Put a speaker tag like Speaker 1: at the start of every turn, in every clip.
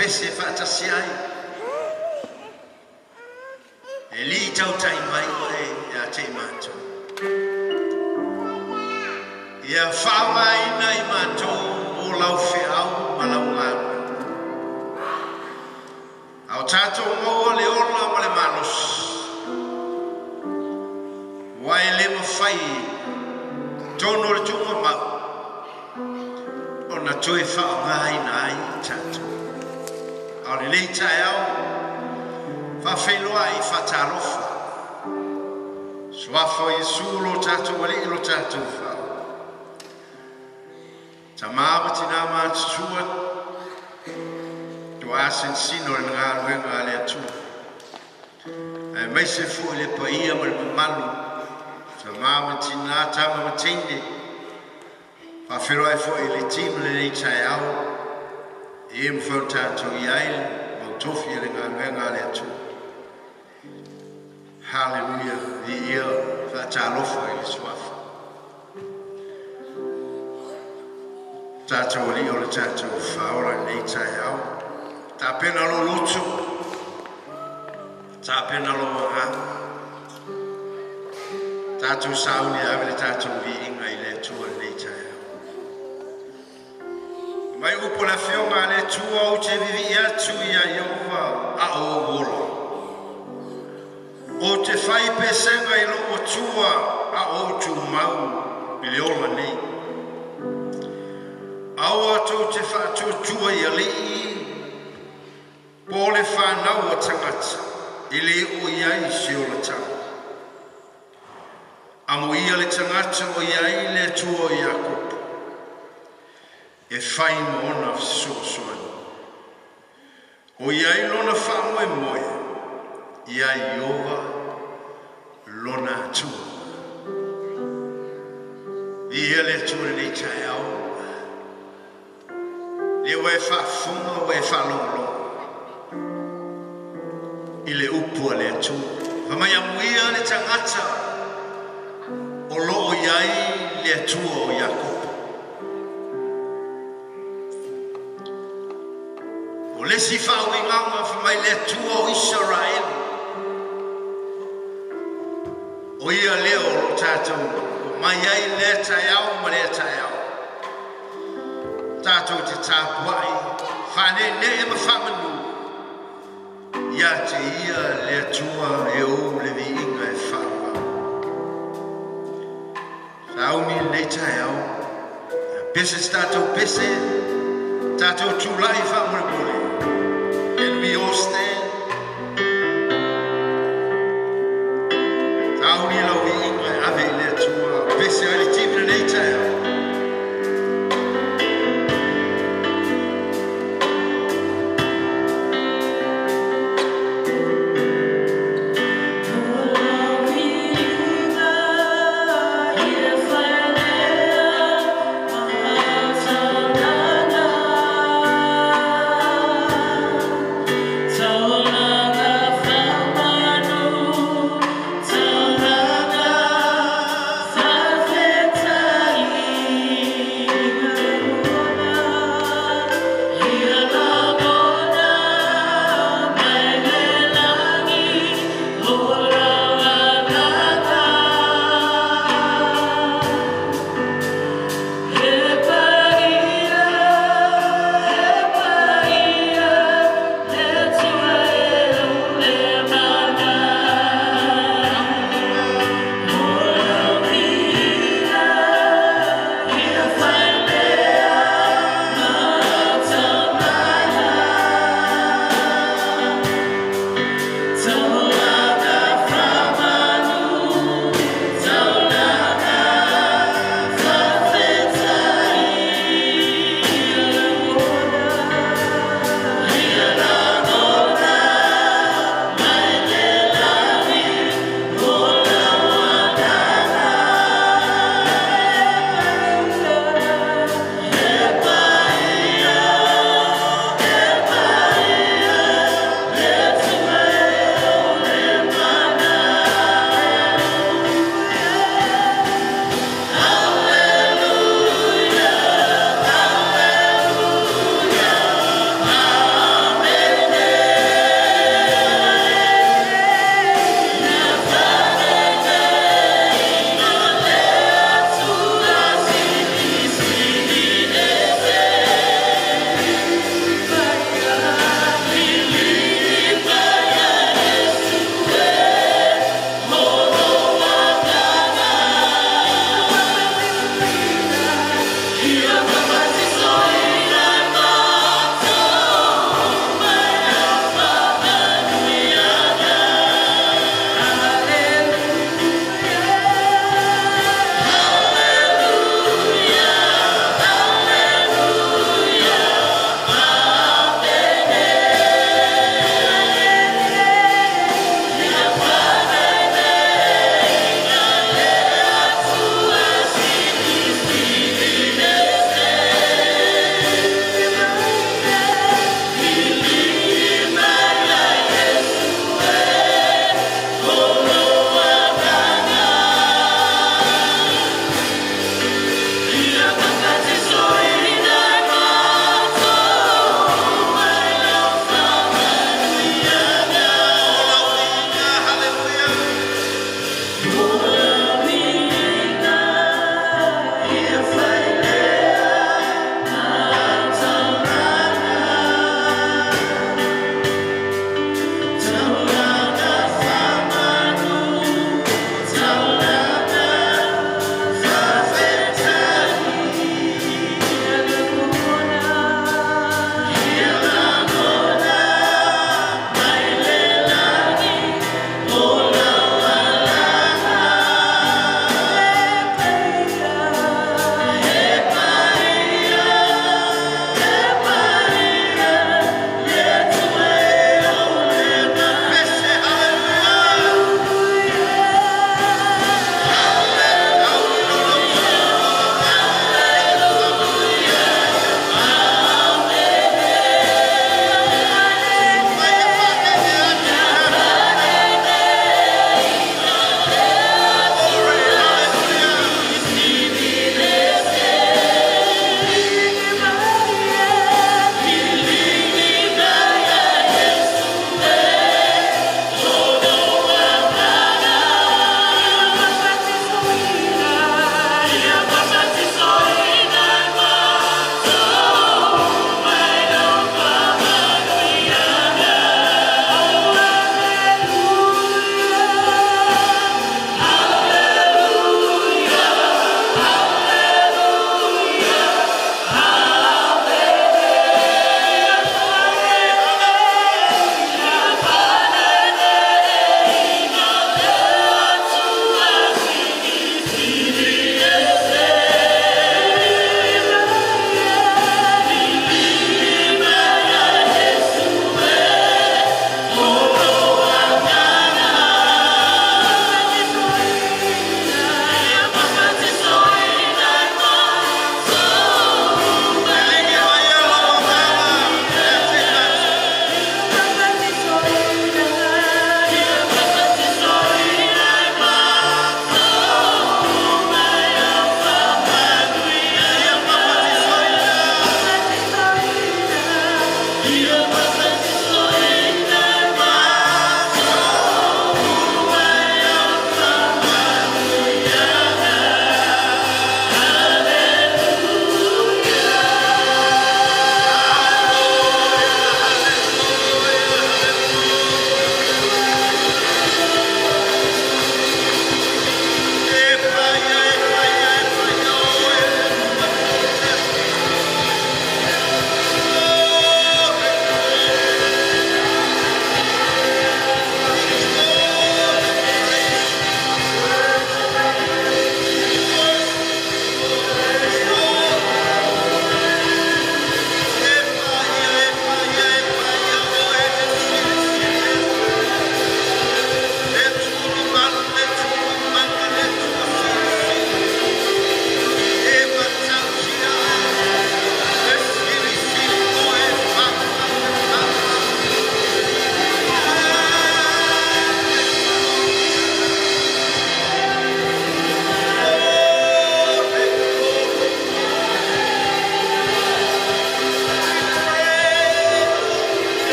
Speaker 1: pese faatasi ai, e lii tautai mai oe ia te i matou. Ia faaaogaina i matou mo lau feau ma lau galuega. A o tatou maua le ola ma le malosi, aua e le mafai totonu o le tuugamau ona toe faaaogaina ai i tatou. A o lenei taeao, faafeiloai faatalofa, suafa o Iesu lo tatou Alii lo tatou Faaola. Tamā ma tinā matutua, tuaasinsino le galuega a le Atua. Aemaise foi le paia ma le mamalu, tamā ma tinā, tama ma teine, faafeiloai foi i le team lenei taeao, e mafai ona tatou i ai mautofi e le galuega a le Atua. Hallelujah, viia faatalofa i le suafa. Tatou Alii o le tatou Faaola i lenei taeao. Tapena lou loto, tapena lou agaga. Tatou sauni e ave le tatou viiga i le Atua i lenei taeao. Mai upu le afioga a le Atua, ou te vivii atu ia Ieova a o ou ola. Ou te fai pesega i lou Atua a o ou tumau i le ola nei. Aua tou te faatuatua i alii po o le fanau a tagata e le o i ai se olataga. Amuia le tagata o i ai le Atua o Iakopo e fai ma ona fesoasoani. O i ai lona faamoemoe ia Ieova lona Atua. Viia le Atua i lenei taeao. Lea ua e faafofoga ua e faalogologo i le upu a le Atua. Fai mai amuia le tagata o loo i ai le Atua o Iakopo. O le isi faauigaga fai mai le Atua o Isaraelu. O ia lea o lo tatou mai ai lea taeao ma lea taeao. Tatou te tapuai, faaneenee ma faamanu, ia te ia le Atua e ou le viiga e faavavau. Sauni lenei taeao, pese se tatou pese, tatou tulai faamolemole. Can we all stand? Sauni lau viiga e ave i le Atua, pese ai le team lenei taeao.
Speaker 2: Tau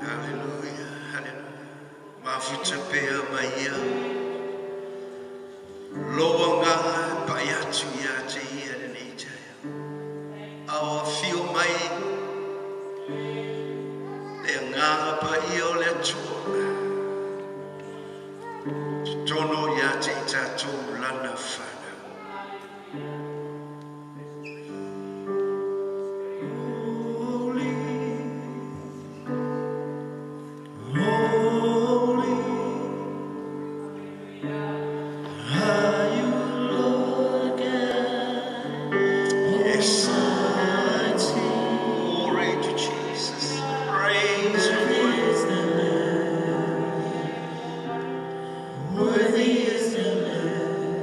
Speaker 1: Hallelujah, hallelujah. Mafuta pea mai ia. Loa ngā pai atu ia te ia le nei taia. Awa fio mai le ngā pa ia o le atua. Te tono ia te i tātou lana whanau.
Speaker 2: Holy, holy, are you Lord God
Speaker 1: Yes.
Speaker 2: Almighty?
Speaker 1: Glory to Jesus. Praise the Lord.
Speaker 2: Is the Lamb, worthy is the Lamb.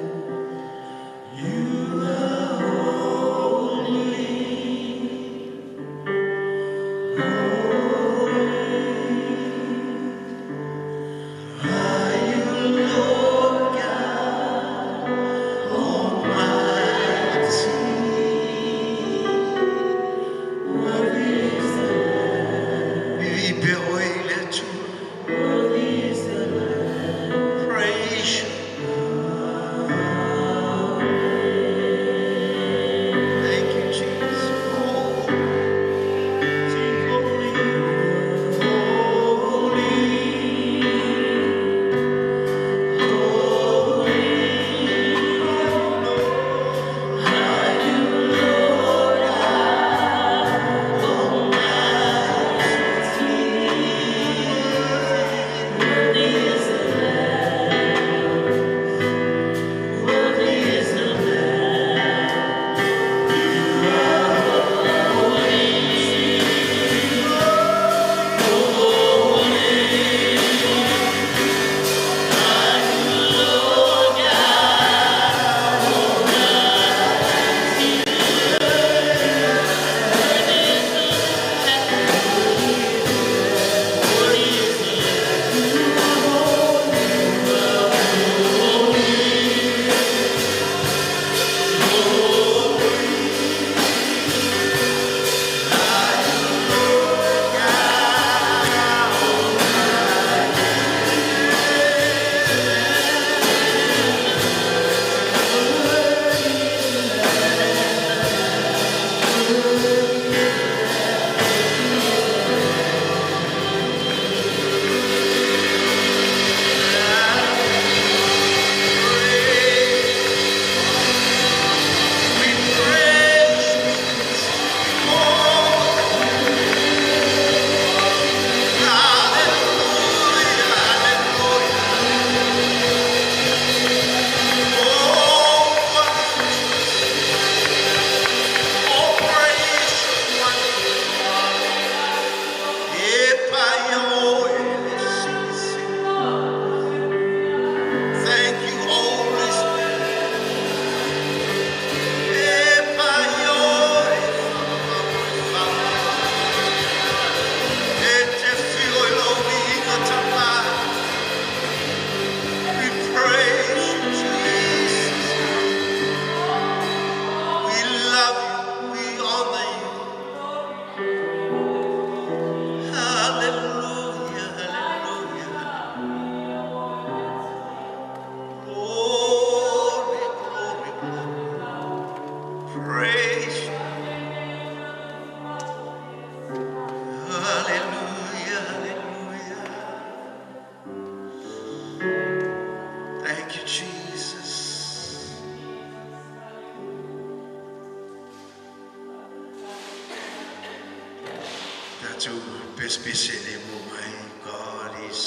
Speaker 1: Tatou pesepese lemu mai. God is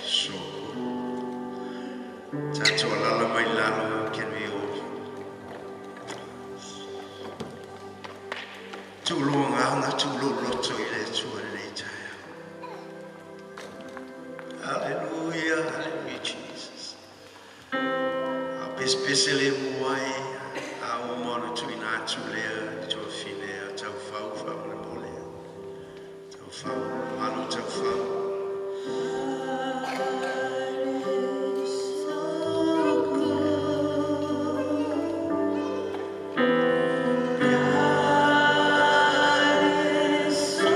Speaker 1: so good. Tatou alala mai lalo, can we all? Tu'ulua agaga, tu'ulou loto i le Atua i lenei taeao. Hallelujah, hallelujah, Jesus. A pesepese lemu ai, a ua uma ona tuuina atu lea i tuafafine a taufau faamolemole. Taufau, mamalu taufau.
Speaker 2: God is so good. God is so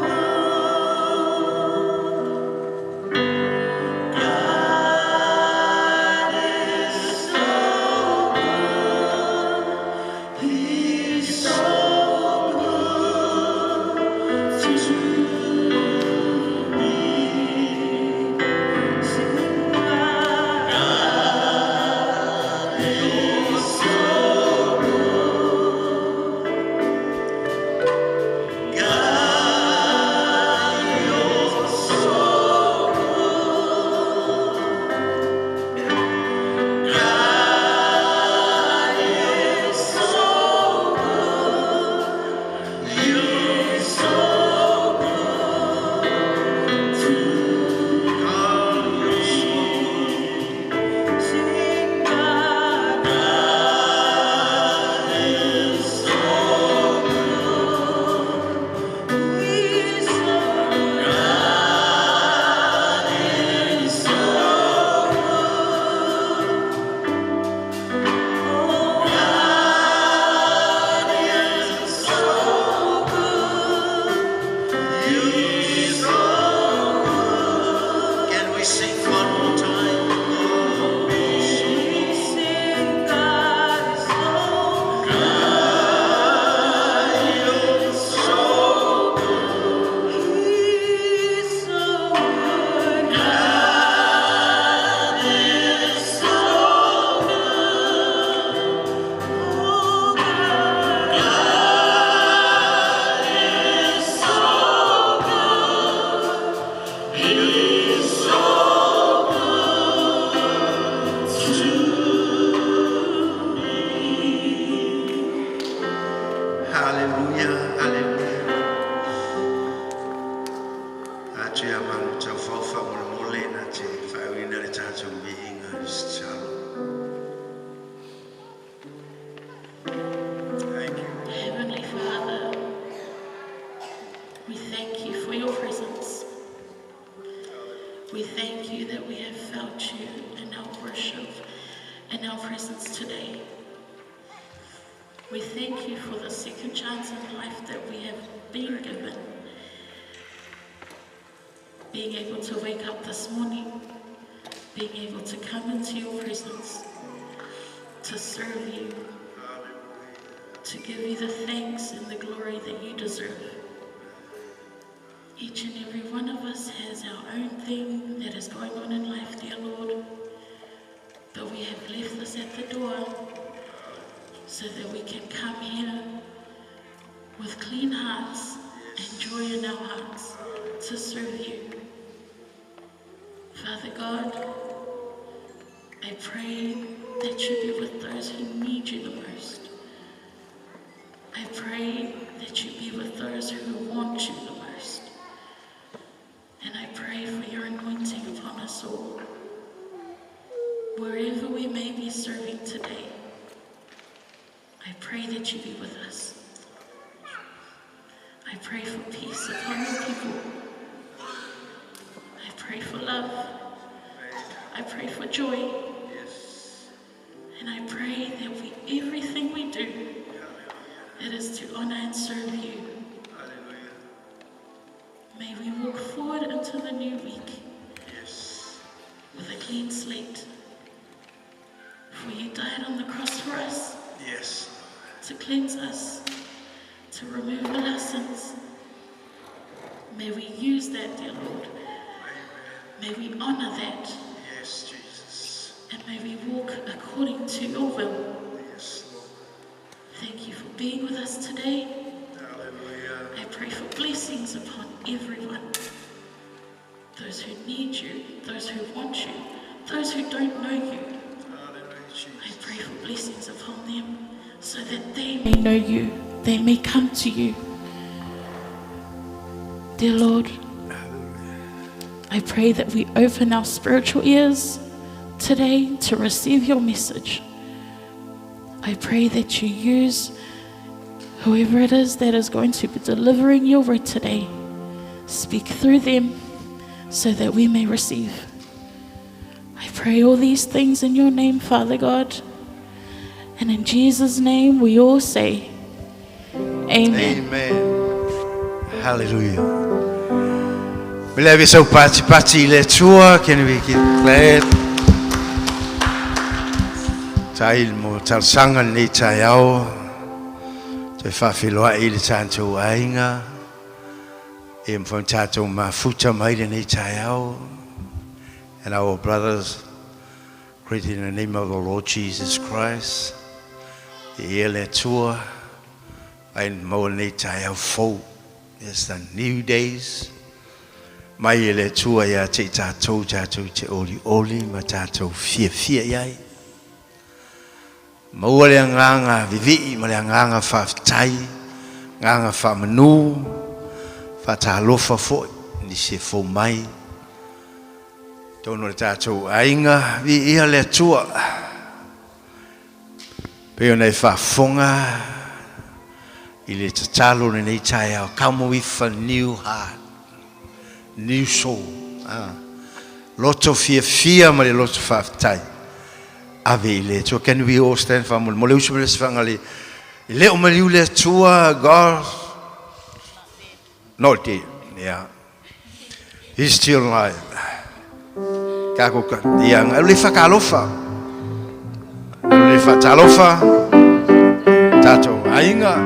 Speaker 2: good. God is so good. He's so good to me. Sing God is so good. God, you're so good. God is so good. You're so good to
Speaker 1: God, you're so
Speaker 2: me. Sing God, God is so good. He's so good. God is so good. Oh, God is so good. He's so good.
Speaker 1: Can we sing one more time? God is so
Speaker 2: We sing God is so
Speaker 1: God, you're so
Speaker 2: good. He's so good. God is so good. Oh, God is so good. He's so good to me.
Speaker 1: Hallelujah, hallelujah. Tatou ia malu taufau faamolemole na te faauina le tatou viiga i se tatalo. Thank you.
Speaker 3: Heavenly Father, we thank you for your presence. We thank you that we have felt you in our worship and our presence today. We thank you for the second chance in life that we have been given. Being able to wake up this morning, being able to come into your presence, to serve you, to give you the thanks and the glory that you deserve. Each and every one of us has our own thing that is going on in life, dear Lord. But we have left this at the door so that we can come here with clean hearts and joy in our hearts to serve you. Father God, I pray that you be with those who need you the most. I pray that you be with those who want you the most. And I pray for your anointing upon us all. Wherever we may be serving today, I pray that you be with us. I pray for peace upon your people. I pray for love. I pray for joy.
Speaker 1: Yes.
Speaker 3: And I pray that everything we do, it is to honor and serve you.
Speaker 1: Hallelujah.
Speaker 3: May we walk forward into the new week
Speaker 1: Yes.
Speaker 3: with a clean slate. For you died on the cross for us.
Speaker 1: Yes.
Speaker 3: To cleanse us, to remove all our sins. May we use that, dear Lord.
Speaker 1: Amen.
Speaker 3: May we honor that.
Speaker 1: Yes, Jesus.
Speaker 3: And may we walk according to your will.
Speaker 1: Yes, Lord.
Speaker 3: Thank you for being with us today.
Speaker 1: Hallelujah.
Speaker 3: I pray for blessings upon everyone. Those who need you, those who want you, those who don't know you. I pray for blessings upon them so that they may know you, they may come to you. Dear Lord, I pray that we open our spiritual ears today to receive your message. I pray that you use whoever it is that is going to be delivering your word today. Speak through them so that we may receive. I pray all these things in your name, Father God. And in Jesus' name we all say, Amen.
Speaker 1: Amen. Hallelujah. Me le ave sau pati pati i le Atua, can we get glad? Tai mo talosaga lenei taeao, toe faafeiloai i le tatou aiga, e mafai tatou mafuta mai lenei taeao. And our brothers, greet in the name of the Lord Jesus Christ. E le Atua, ai maua lenei taeao fou. It's the new days. Mai e le Atua ia te i tatou tatou te olioli ma tatou fiafia i ai. Maua le agaga vivii ma le agaga faafetai, agaga faamanu, faatalofa foi, nisi e fou mai. Tonu o le tatou aiga, viia le Atua. Pei ona e faafofoga i le tatalo lenei taeao. Come with a new heart, new soul. Ah. Loto fiafia ma le loto faafetai. Ave i le Atua. Can we all stand for mo le uso le sefanga le le o maliu le Atua, God not dead. Yeah. He's still alive. Kako ka ia le whakalofa. Le whatalofa. Tatou aiga.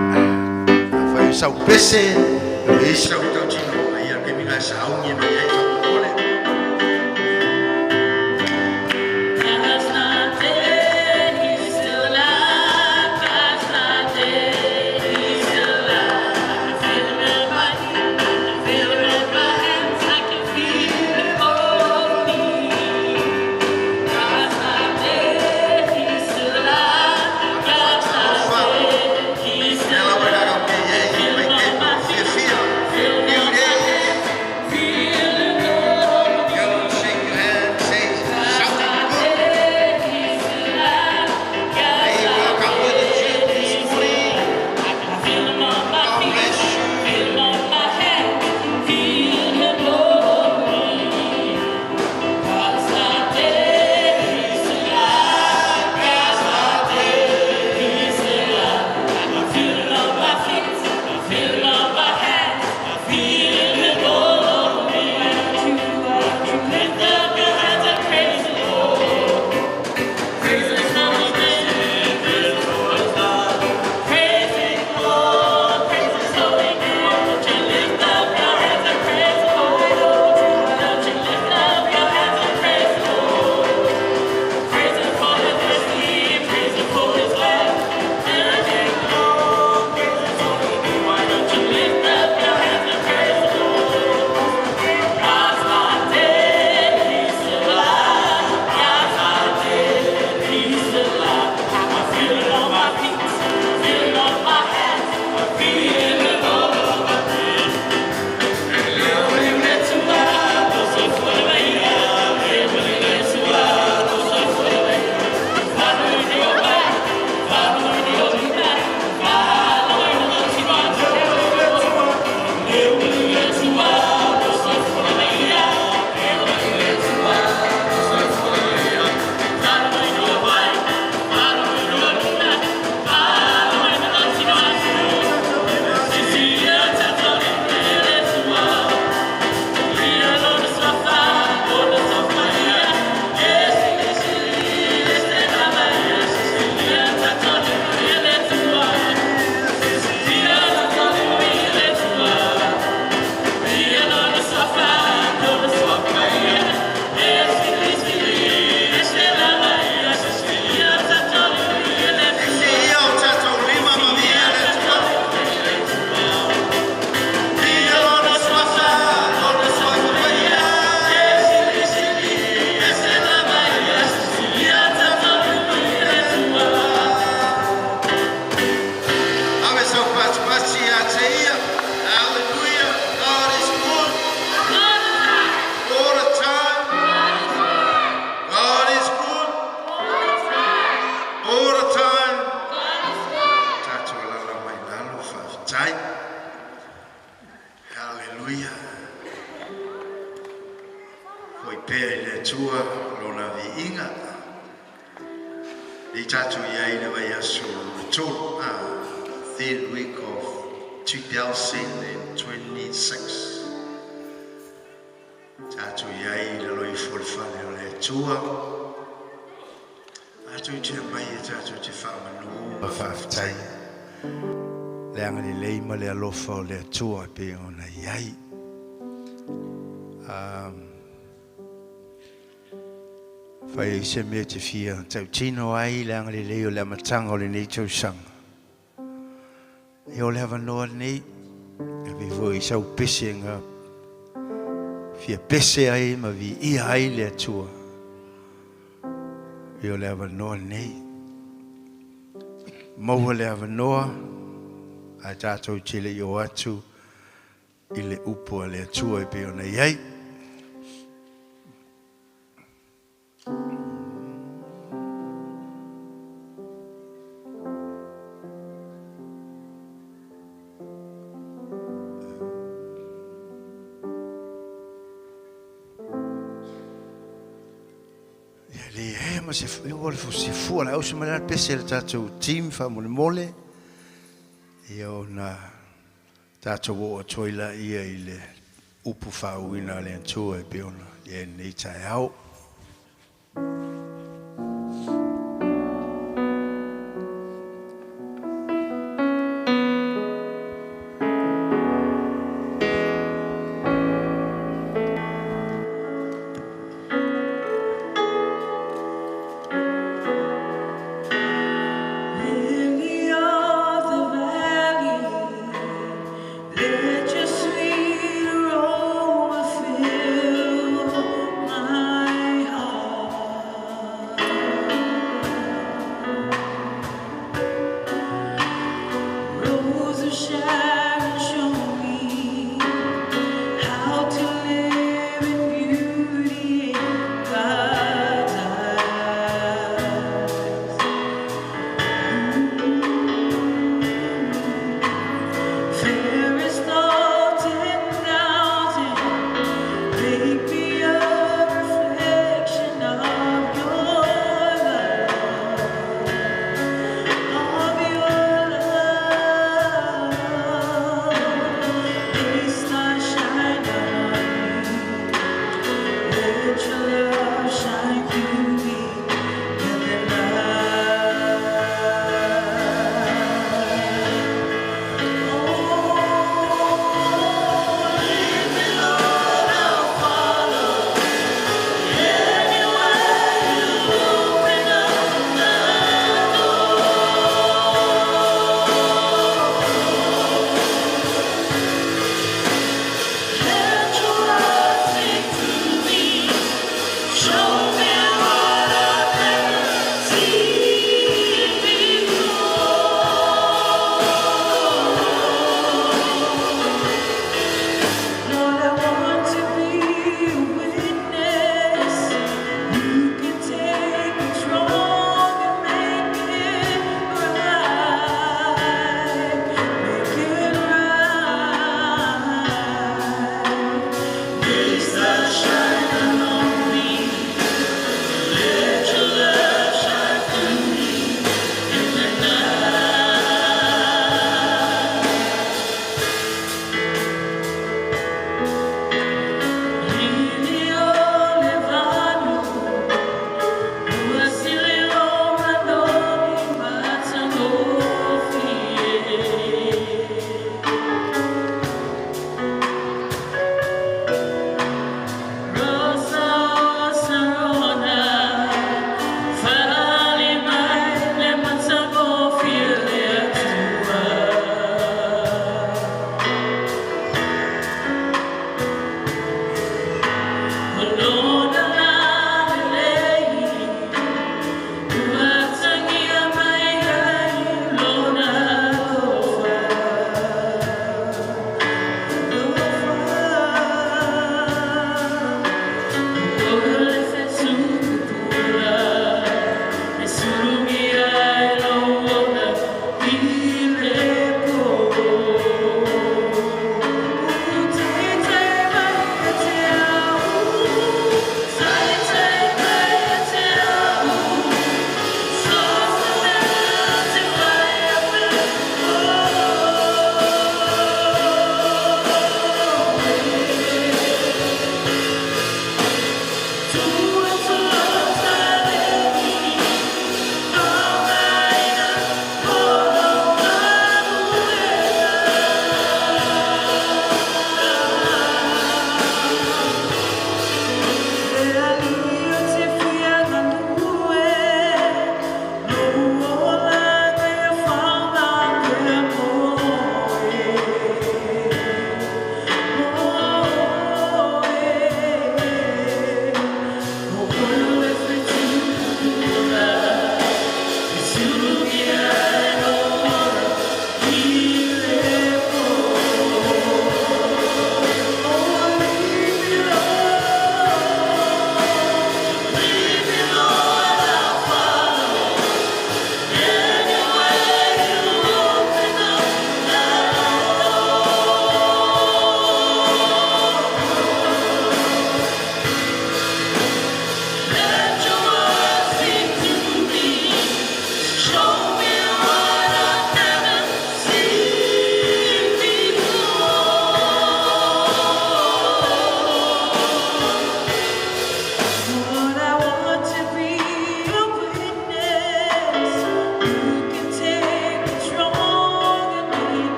Speaker 1: Whai sau pese. Le sau tautino. Ia ke minga saungi mai ai whakapole.
Speaker 3: God's not dead, he's still alive. God's not dead, he's still alive. I can feel him in my feet, I can feel him in my hands, I can feel him on me. God's not dead, he's still alive. God's not dead, he's still alive. Feel him on my feet, feel him on my hands, feel him
Speaker 1: Manuia. Foi pea i le Atua lona viiga. Le tatou i ai le vaiaso lona tolu, third week of 2026. Tatou i ai i lalo ifo o le fale o le Atua. Tatou te mai e tatou te faamanu ma faafetai. Le agalelei ma le alofa o le Atua e pei ona i ai. Fai ai se mea te fia tautino ai le agalelei o le amataga o lenei tausaga. Ia o le avanoa lenei, e pei foi i sau pese na fia pese ai ma viia ai le Atua. Ia o le avanoa lenei. Maua le avanoa, ae tatou te le i o atu i le upu a le Atua e pei ona i ai. Ia le ma se ua le se fua le ausa mai la pese le tatou team faamolemole. Ia ona tatou oo atu ai laia i le upu faauuina a le Atua e pei ona i ai lenei taeao.
Speaker 2: Lily of the valley, let your sweet aroma fill my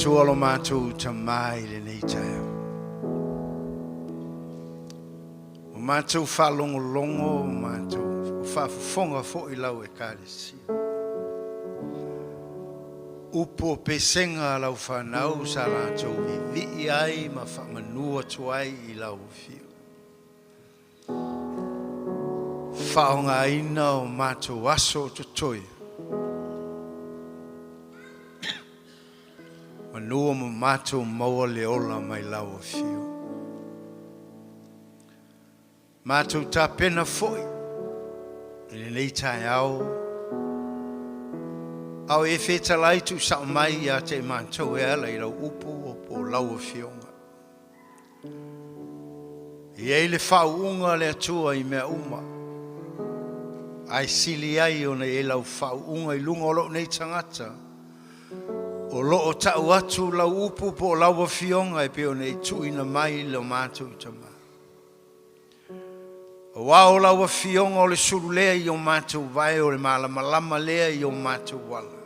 Speaker 1: Atua lo matou Tama i lenei taeao. Ua matou faalogologo, ua matou faafofoga foi lau Ekalesia. Upu o pesega a lau fanau sa latou vivii ai ma faamanu atu ai i lau afio. Faaaogaina o matou aso o totoe, manua ma matou maua le ola mai lau afio. Matou tapena foi i lenei taeao, a o e fetalai tuusao mai ia te i matou e ala i lau upu po o lau afioga. E i ai le faauuga a le Atua i mea uma, ae sili ai ona i ai lau faauuga i luga o lou nei tagata, o lo o tau atu lau upu po o lau afioga e pei ona e tuuina mai i lo matou Tama. Aua o lau afioga o le sulu lea i o matou vae, o le malamalama lea i o matou ala.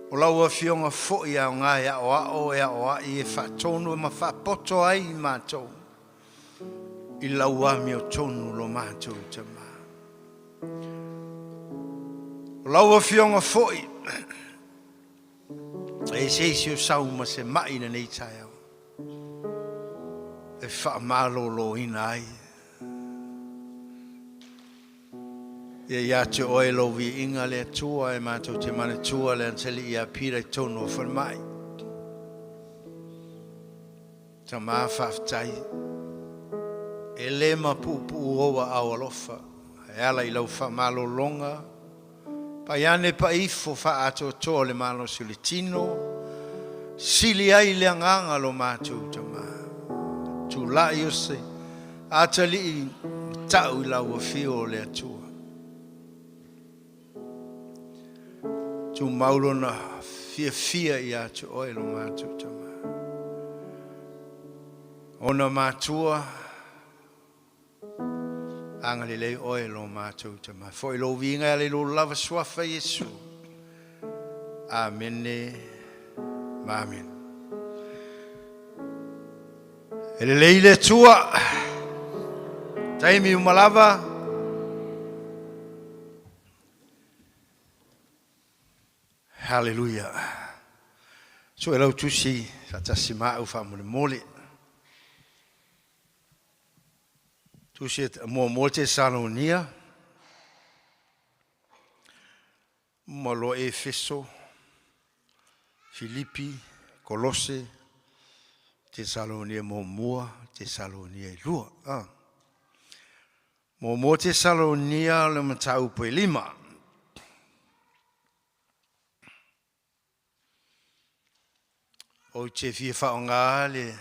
Speaker 1: O lau afioga foi e aoga e aoao, e aoai, e faatonu ma faapoto ai i matou i lau amiotonu lo matou Tama. O lau afioga foi e se isi o sau ma se mai i lenei taeao e faamaloloina ai. Ia ia te oe lou viiga le Atua e matou te manatua le atalii ia Pita i totonu o falemai. Tama faafetai, e le mapuupuu ou aao alofa e ala i lau faamalologa, pai ane pai ifo faaatoatoa o le malosi o le tino, sili ai le agaga lo matou Tama. Tulai o se atalii tau i lau afio o le Atua. Tumau lona fiafia ia te oe lo matou Tama. Ona matua agalelei oe lo matou Tama. Foi lou viiga e ala i lou lava suafa Iesu. Amene ma amene. E lelei le Atua, taimi uma lava. Haleluia. Sue lau tusi faatasi ma au faamolemole. Tusi e muamua Tesalonia ma loa Efeso, Filipi, Kolose, Tesalonia muamua, Tesalonia e lua. Ah. Muamua Tesalonia le mataupu e 5. Ou te fia faaaoga le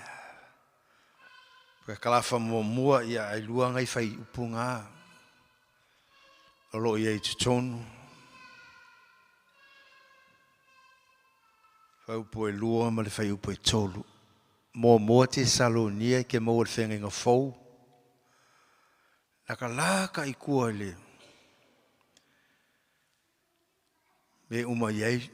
Speaker 1: parakalafa muamua ia ae lua nai fuaiupu na o lo o i ai i totonu. Fuaiupu e 2 ma le fuaiupu e 3. Muamua Tesalonia e te maua i le Feagaiga Fou. Na ka la ka i tua i le mea uma i ai.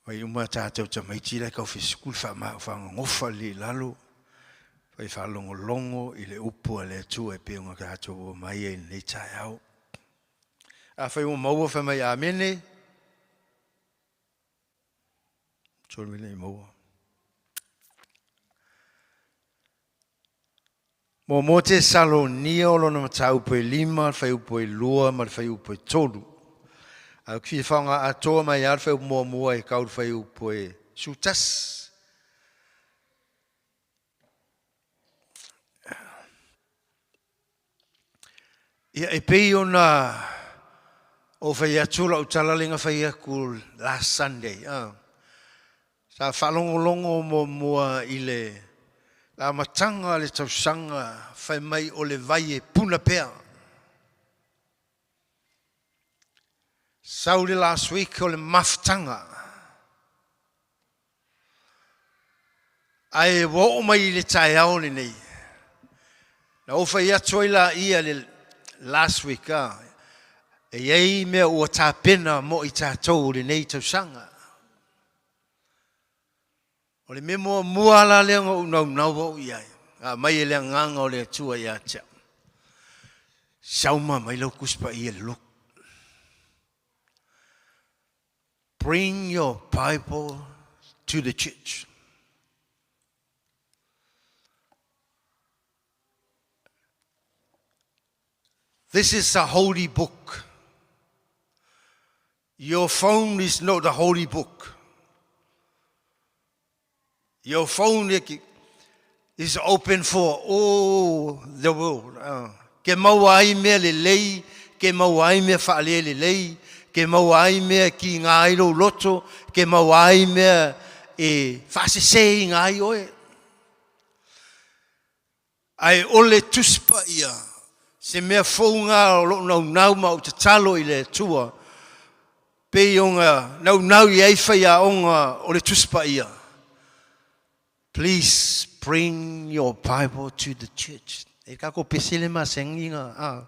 Speaker 1: Fai uma tatou tamaiti la e tau fesikuli faagagofa lelei i lalo, fai faalogologo i le upu a le Atua e pei ona tatou omai ai i lenei taeao. Afai ua maua, fai mai amene. Tolu mea nei maua. Muamua Tesalonia o lona mataupu e 5, le fuaiupu e 2 ma le fuaiupu e 3. Ae ou te fia faaaoga atoa mai lava le fuaiupu muamua e tau i le fuaiupu e 11. Ia, e pei ona ou fai atu lau tala lea na fai atu last Sunday, sa faalogologo muamua i le amataga o le tausaga fai mai o le vai e puna pea. Sau le last week o le mafutaga. Ae ua oo mai i le taeao lenei, na ou fai atu ai laia le last week, E i ai mea ua tapena mo i tatou i lenei tausaga. O le mea muamua la lea na ou naunau au i ai, na aumai e le Agaga o le Atua ia te au, sauma mai lau Tusi Paia i le lotu. Bring your Bible to the church. This is a holy book. Your phone is not a holy book. Your phone is open for all the world. Ke maua ai mea lelei, ke maua ai mea whaalea lelei, ke maua ai mea ki ngā ai lou loto, ke maua ai mea e whaasese i ngā ai oe. Ae o le Tusi Paia, se mea fou na o lou naunau ma ou tatalo i le Atua, pei ona naunau i ai faiaoga o le Tusi Paia. Please bring your Bible to the church. E kako pese le masani nga. Ah.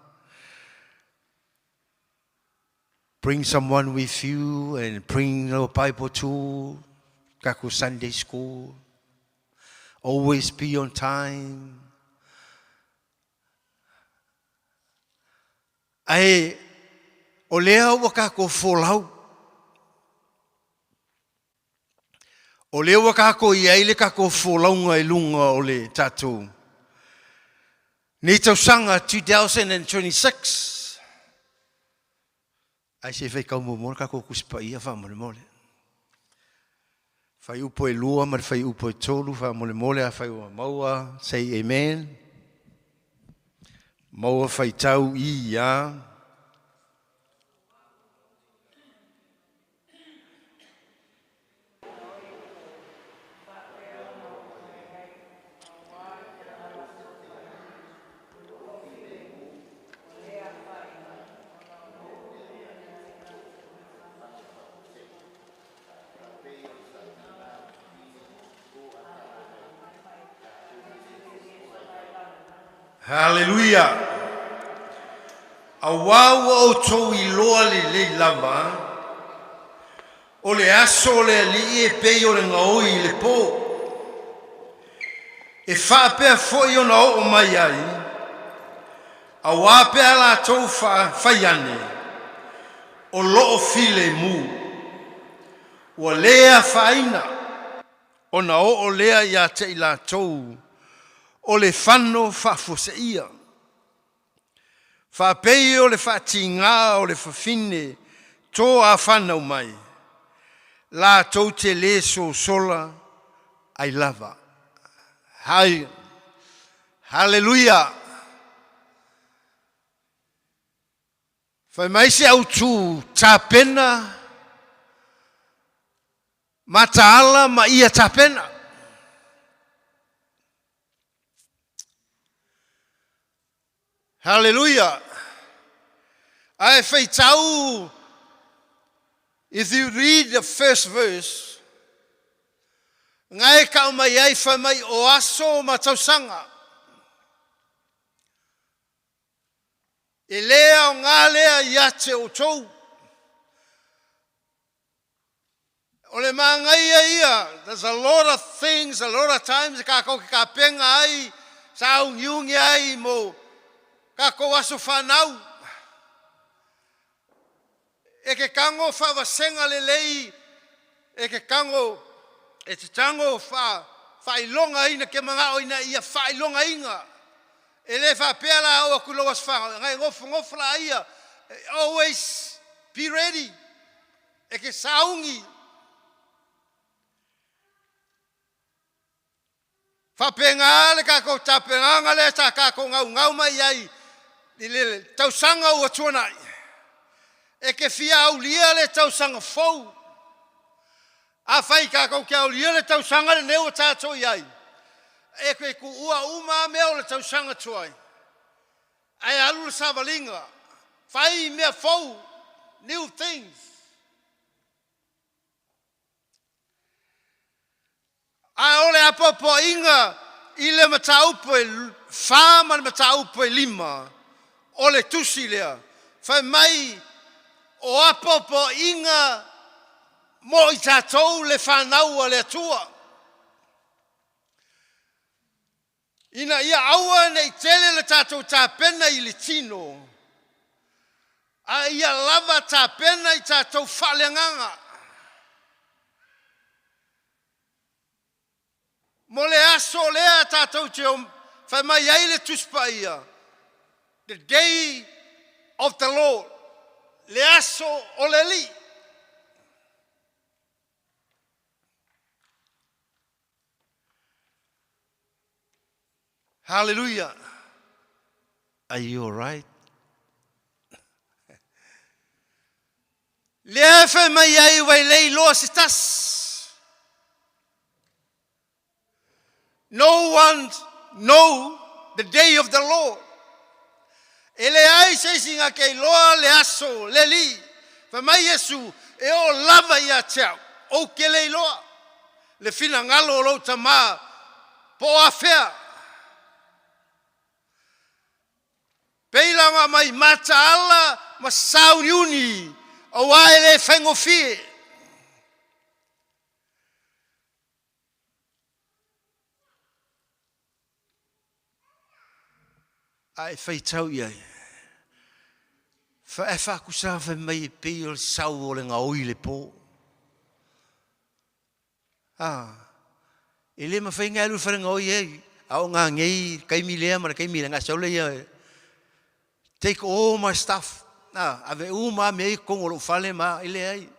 Speaker 1: Bring someone with you and bring your Bible to kako Sunday school. Always be on time. Ae o lea ua kākou folau. O lea ua kākou i ai le kākou folauga i luga o le tātou nei tausaga 2026. Ae se i faitau muamua le tatou Tusi Paia faamolemole. Fuaiupu e 2 ma le fuaiupu e 3 faamolemole afai ua maua, say amen. Maua faitau i ia. Haleluia! Auā ua outou iloa lelei lava, o le aso o le Alii e pei o le gaoi i le pō. E faapea foi ona oo mai ai, auā pe a latou fai ane, o loo filemu, ua lē afaina. Ona oo lea ia te i latou o le fano faafuaseia, faapei o le faatigā o le fafine to a fanau mai, latou te lē sosola ai lava. Hai, Haleluia! Fai mai se autū tapena Mataala ma ia tapena. Haleluia! Ae faitau, if you read the first verse, ngae kau mai ai fai mai o aso ma tausaga. E lē aoga lea ia te outou. O le manaia ia, there's a lot of things, a lot of times kākou ke kapenga ai, sāugiugi ai mo kākou aso whanau. E ke tango whaavasenga lelei, e ke tango, e te tango wha, whailonga ina ke mangao ina ia whailonga inga. E le faapea la o aku lou aso whanau, ngai ngofo la ia, always be ready. E ke saungi. Faapena le kakou tapenaga lea sa kakou gaugau mai ai i le tausaga ua tuanai. E ke fia aulia le tausaga fou. Afai kakou ke aulia le tausaga lenei ua tatou i ai, e ke kuua uma mea o le tausaga tuai. Ae alu le savaliga, fai mea fou, new things. A o le apoapoaiga i le mataupu e 4 ma le mataupu e 5 o le tusi lea, fai mai. apoapoaiga mo i tatou le fanau a le Atua. Ina ia aua ne i tele le tatou tapena i le tino, a ia lava tapena i tatou faaleagaga. Mo le aso lea tatou te fai mai ai le Tusi Paia, the day of the Lord, le aso o le Alii. Hallelujah. Are you alright? Lea e fai mai ai ua e le iloa se tasi. No one know the day of the Lord. E leai se isi na te iloa le aso, le alii. Fai mai Iesu, e oo lava ia te au, ou te le iloa le finagalo o lou Tama po o afea. Pei la ona aumai mataala ma sauniuni, aua e le faigofie. A e faitau i ai, ae faakusa fai mai e pei o le sau o le gaoi i le po. A, e le mafai ona e alu i le fale gaoi ai, a o gagei le taimi lea ma le taimi lea, ona e sau lea ia, take all my stuff, a, ave uma lava mea ia i totonu o lou fale ma, e leai.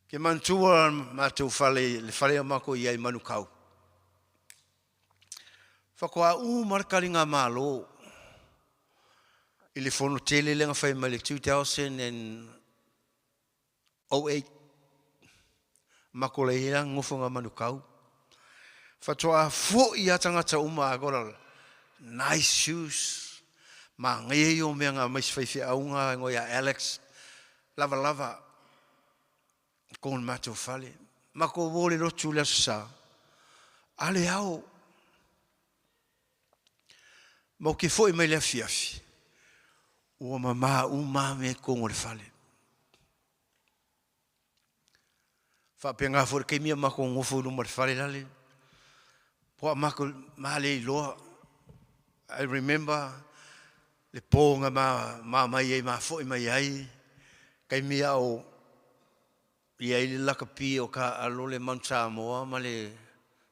Speaker 1: Ke manatua matou fale, le fale o matou i ai i Manukau. Faatoa uma le taligamalo i le fono tele lea na fai mai le 2008. Matou le ia nofo na Manukau. Faatoa foi a tagata uma I got a nice shoes. Manaia ia o mea na aumai se faifeauga igoa ia Alex. Lavalava ko le matou fale. Matou o le lotu le Aso Sa. A le ao. Ma ou te foi mai le afiafi, ua mamā uma mea i totonu o le fale. Faapena foi le taimi a matou nofo i luma o le fale lale, po a matou ma le iloa. I remember le po na ma mai ai ma foi mai ai, taimi a o i ai le lakapi o ka alo le Mount Samoa ma le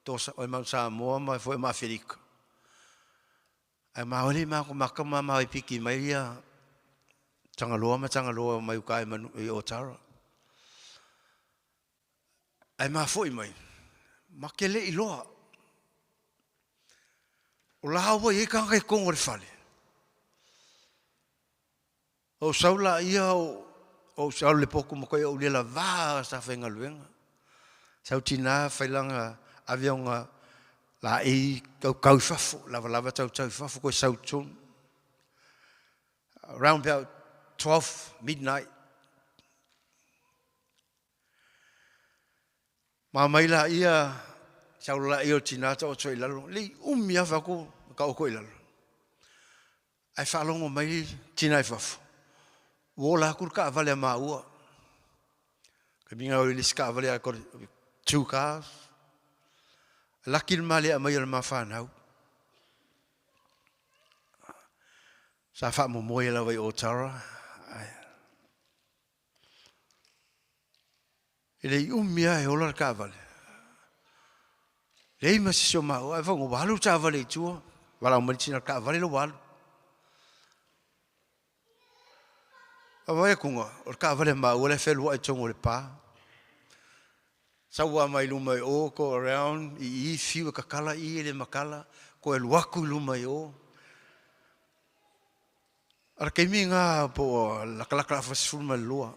Speaker 1: tosa o le Mount Samoa ma foi ma Aferika. Ae ma ole ma ko maka ma ma piki mai ia Tagaloa ma Tagaloa mai uka i manu i Otara. Ae ma foi mai ma ke le iloa. O la ua i ka kai kongo le fale. O sau la ia o o sau le poku ma koe o lela va sa faigaluega. Sau tina failanga ave ona la ei kaukau i fafo, lavalava tautau i fafo koe sau tonu. Around about 12 midnight. Ma mai la ia sau la ia o tina ta oto i lalo. Lei umi a fako ka oko i lalo. Ae faalogo mai tina i fafo, ua ola atu le taavale a maua. Kaimiga o le isi taavale I got two cars. Laki le male aumai o le ma fanau. Sa faamomoe lava i Otara. E le i umi lava e ola le taavale. Leai ma se isi o maua, ae fai ua alu le taavale i tua, valaau mai le tina le taavale la ua alu. Vaavaai atuga, o le taavale a maua la e fealuai i totonu o le pa. Sau lava mai luma i o, go around, i i, fiu e tatala i e le matala, toe alu atu i luma i o. A o le taimi lena po o latalata le 12.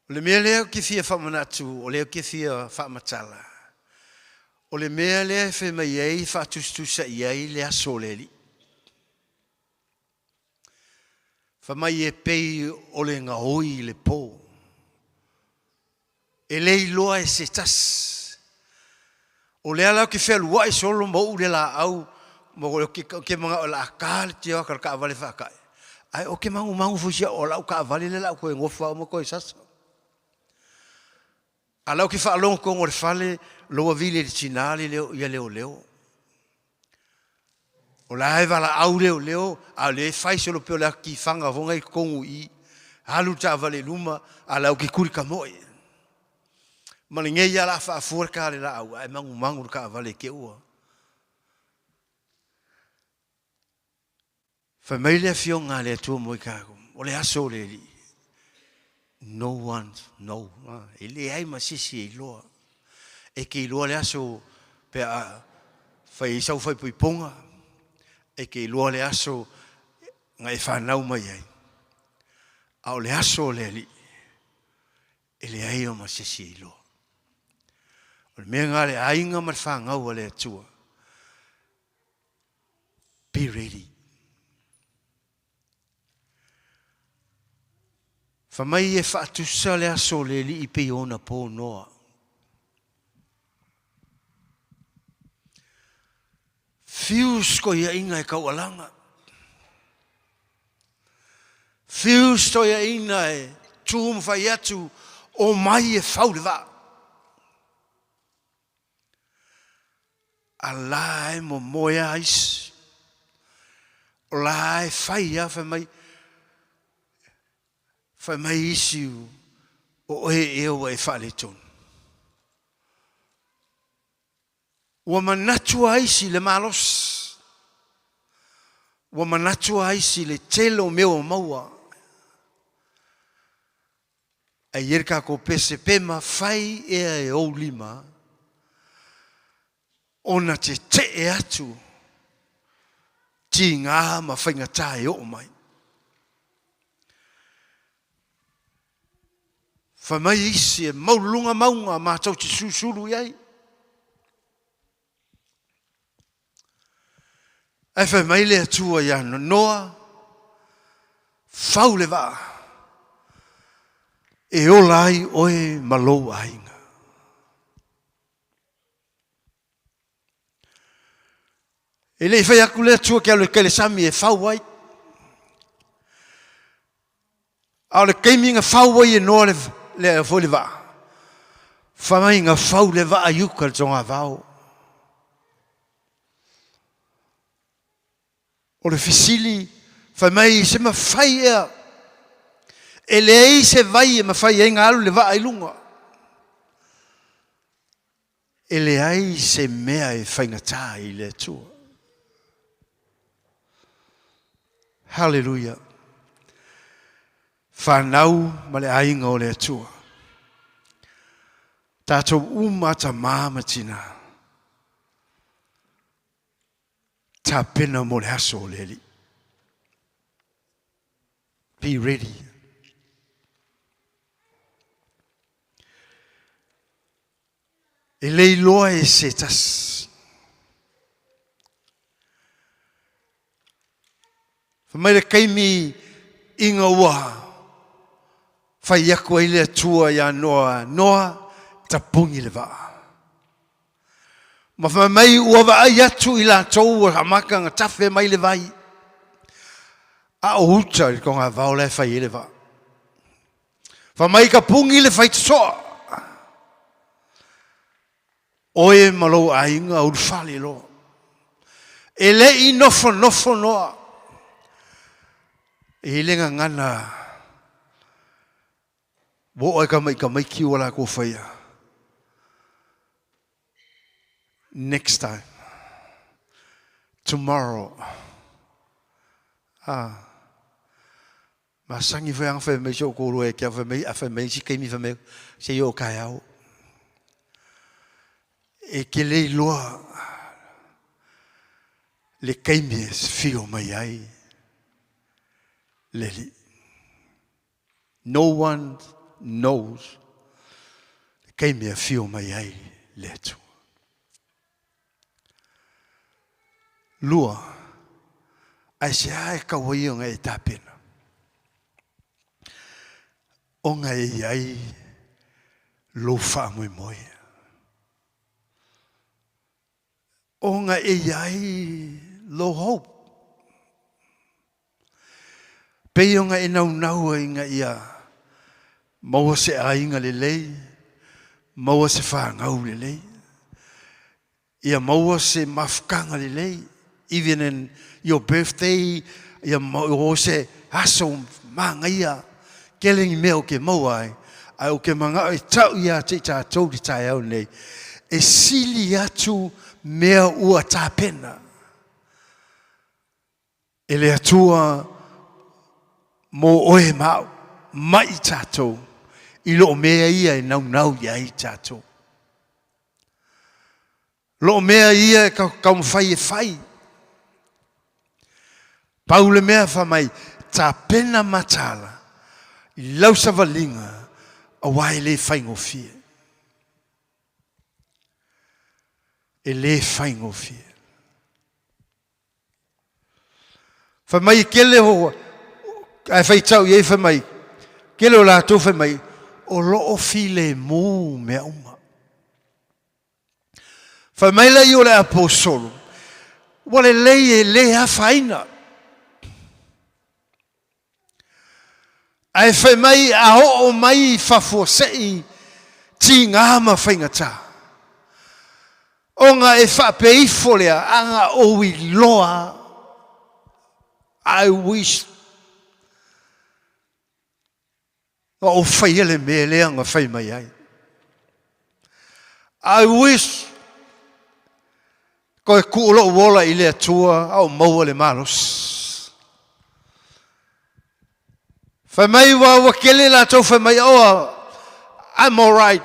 Speaker 1: O le mea lea ou te fia faamanatu, o lea ou te fia faamatala, o le mea lea e fai mai ai faatusatusa i ai le aso o le Alii. Fai mai e pei o le gaoi i le po. E le iloa e se tasi. O lea la ou te fealuai solo ma ou le laau.
Speaker 4: Mo o ke ke mana'o o le a ka le tioaka i le taavale faata'i, ae ou te magumagu foi sia o la'u taavale lea o le a ou toe nofo au ma toe sasa. A o la ou te faalogo tonu o le fale loua vili e le tina le leo ia leoleo. O la e valaau leoleo a o lea e fai solo pei o le atu tifaga foi na i totonu i i. Alu le taavale i luma a o la ou te tuli tamoe. Ma lenei lava o le a faafua le ta o le laau ae magumagu le taavale te ua. Fai mai le Afioga a le Atua mo i tatou, o le aso o le Alii. No one know. E leai ma se isi e iloa. E te iloa le aso pe a fai ai sau faaipoipoga, e te iloa le aso na e fanau mai ai. A o le aso o le Alii, e leai ma se isi e iloa. O le mea lena le aiga ma le fanau a le Atua. Be ready. Fa mai e faatusa le aso o le Alii pei ona po noa. Fiu stoiaiga e taualaga. Fiu stoiaiga e tu ma fai atu, omai e fau le vaa. A la e momoe a isi. O la e fai a fai mai, fai mai isi o oe ea ua e faaletonu. Ua manatu a isi le malosi. Ua manatu a isi le tele o mea ua maua. Ae i ai le tatou pese pe mafai ea e ou lima ona tetee atu tiga ma faigata e oo mai. Fai mai isi e maululuga mauga matou te susulu i ai. Ae fai mai le Atua ia Noa, Fau le vaa, e ola ai oe ma lou aiga. E le i fai atu le Atua ke alu e kai le sami e fau ai. A o le taimi na fau ai e Noa le, le, foi le vaa, fai mai na fau le vaa i uka i le togavao. O le fesili, fai mai se mafai ea, e leai se vai e mafai ai na alu le vaa i luga. E leai se mea e faigata i le Atua. Haleluia! Fanau ma le aiga o le Atua. Tatou uma tamā ma tinā. Tapena mo le aso o le Alii. Be ready. E le iloa e se tasi. Fai mai le taimi ina ua fai atu ai le Atua ia Noa, Noa, tapuni le vaa. Ma fai mai ua vaai atu i latou ua amata ona tafe mai le vai, a o uta i le togavao la e fai ai le vaa. Fai mai ka puni le faitotoa, oe ma lou aiga ulufale loa. E le i nofonofo Noa, e i le gagana ua oo ai kamaikamaiki ua latou faia. Next time. Tomorrow. Ah. Masani foi ana fai mai si ou toalua ia te au, fai mai, a fai mai isi taimi fai mai, se i oo taeao. E te le iloa le taimi e fio mai ai le Alii. No one knows le taimi e afio mai ai le Atua. Lua, aisea e tau ai ona e tapena? Ona e i ai lou faamoemoe. Ona e i ai Low hope. Pei ona e naunau ai ina ia maua se aiga lelei, maua se fanau lelei, ia maua se mafutaga lelei, even in your birthday, ia maua se aso manaia, tele ni mea ou te maua ai, ae ou te manao e tau ia te i tatou i le taeao lenei, e sili atu mea ua tapena e le Atua mo oe ma au, mai i tatou i loo mea ia e naunau i ai tatou. Loo mea ia e taumafai e fai. Pau le mea fai mai, tapena mataala i lau savaliga aua e le faigofie. E le faigofie. Fai mai e tele o, ae faitau i ai fai mai, tele o latou fai mai, o lo o filemu mea uma. Fai mai lea o le aposolo, ua lelei e le afaina. Ae fai mai a oo mai i fafo sei tiga ma faigata, ona e faapeifo lea aga ou iloa, I wish na ou faia le mea lea na fai mai ai. I wish toe tuu lou ola i le Atua a o maua le malosi. Fai mai ua ua kele latou fai mai, oh, I'm all right.